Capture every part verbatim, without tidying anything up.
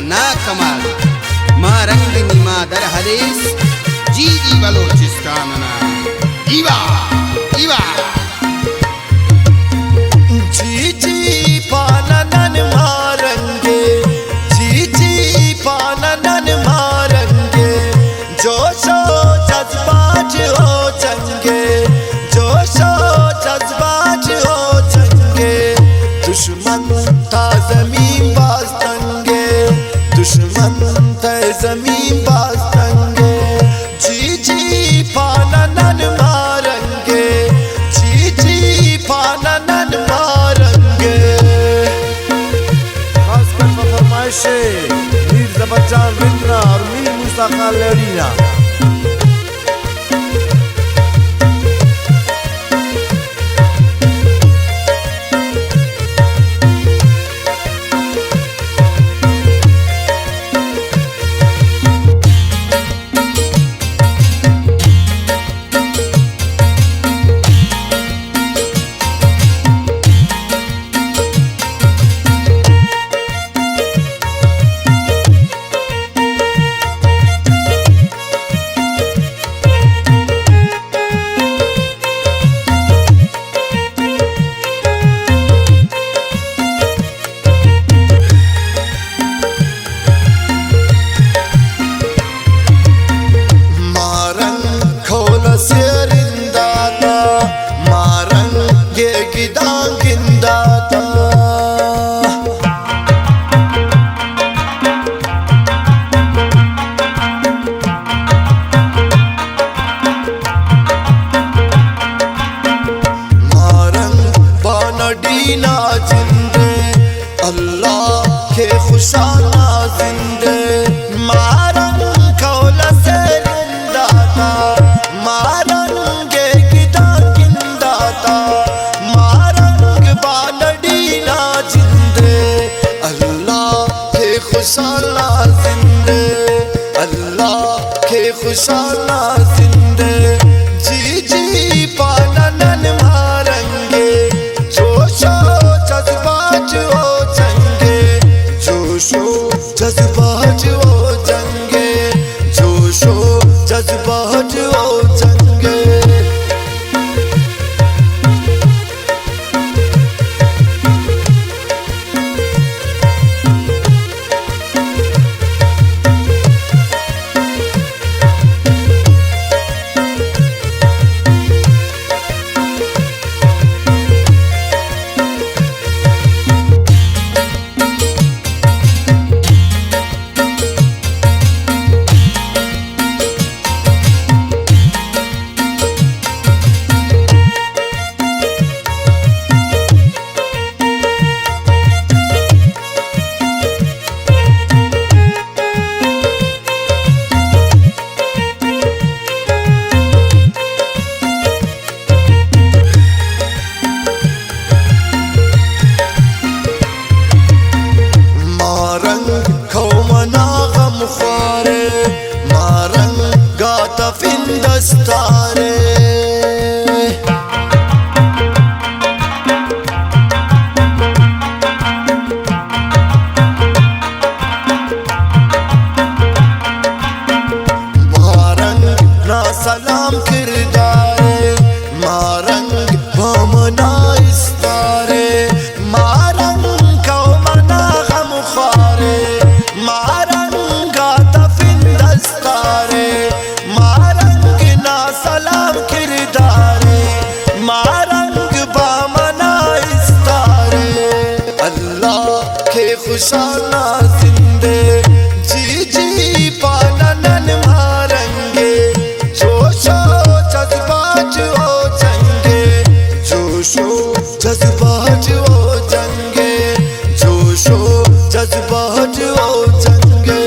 نا کمال۔ ما رنگ نما در ہلیس، جی جی بلوچستان نا۔ ایوا، ایوا۔ جی جی پانہ نن ما رنگے، جی جی پانہ نن ما رنگے، جوش و جذبات او جنگے، جوش و جذبات او جنگے، دشمن تا زمین بھاز تنگ ءِ، دشمن تے زمین بھاز تنگ ءِ۔ جی جی پانہ نن ما رنگے، جی جی پانہ نن ما رنگے۔ خاص کر پہ فرمائش میر ظفر جان رند نا اور میر موسیٰ خان لہڑی نا۔ مارنگ کھول اسے رنداتا، مارنگ ءِ گدان گنداتا۔ مارنگ پانڑی نا جندے، اللہ کے خوشحال نا زندے۔ مارنگ کھول اسے رنداتا، مارنگ ءِ گدان گنداتا، مارنگ پانڑی نا جندے، اللہ کے خوشحال نا زندے، اللہ کے خوشحال نا زندے۔ جی جی پانہ نن مارنگے، جوش و جذبات او جنگے، جوش و جذبات او جنگے، جوش و جذبات او جنگے۔ مارنگ قوم نا غم خوارے، مارنگ آ تفن دستارے۔ مارنگ نا سلام کردارے، مارنگ بام نا استارے، مارنگ قوم نا غم خوارے، مارنگ آ تفن دستارے، مارنگ نا سلام کردارے، مارنگ بام نا استارے۔ اللہ کے خوشحال نا زندے، جی جی پانہ نن مارنگے، جوش و جذبات او جنگے، جوش و جذبات او جنگے، جوش و جذبات او جنگے۔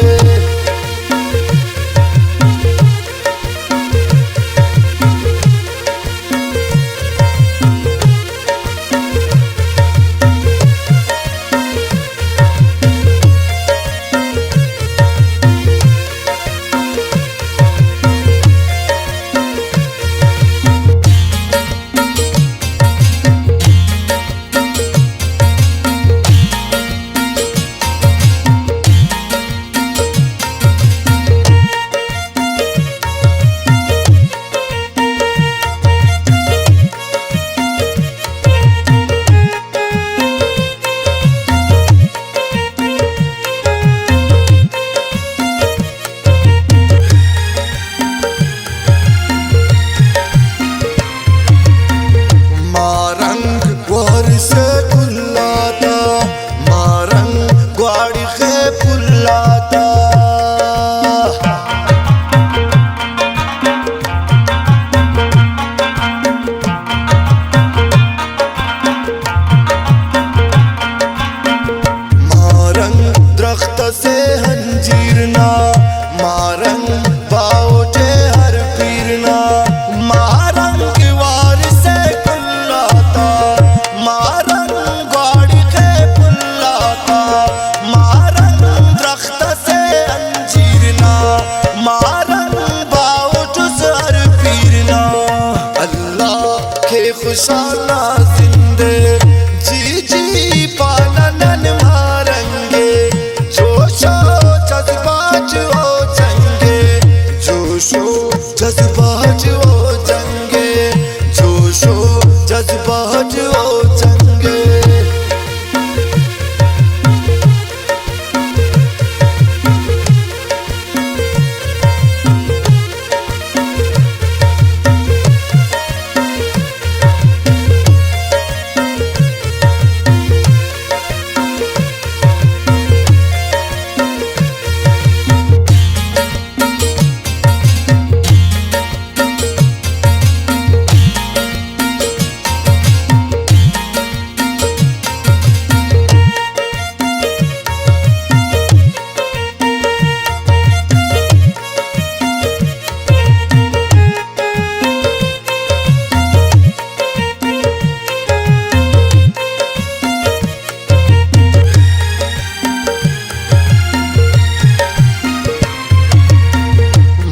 جوش و جذبہ ٹی او جنگے، جوش و جذبہ ٹی او جنگے۔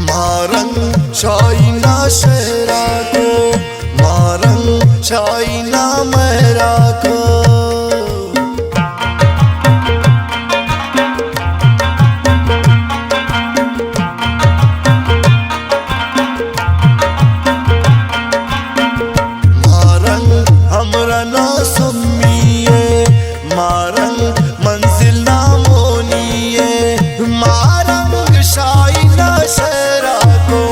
مارنگ شاہی نا شہر آکو، مارنگ شاہی نا مہر آکو۔ مارنگ ہمراہ نا سمی ءِ، مارنگ منزل نا مونی ءِ۔ مارنگ شاہی نا شہر آکو،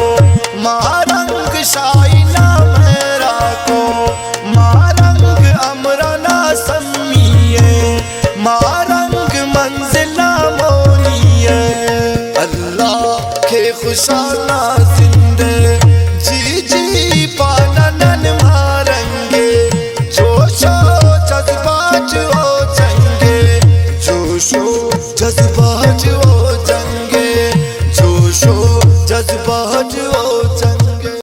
مارنگ شاہی نا مہر آکو، مارنگ ہمراہ نا سمی ءِ، مارنگ منزل نا مونی ءِ۔ اللہ کے خوشانا زندے،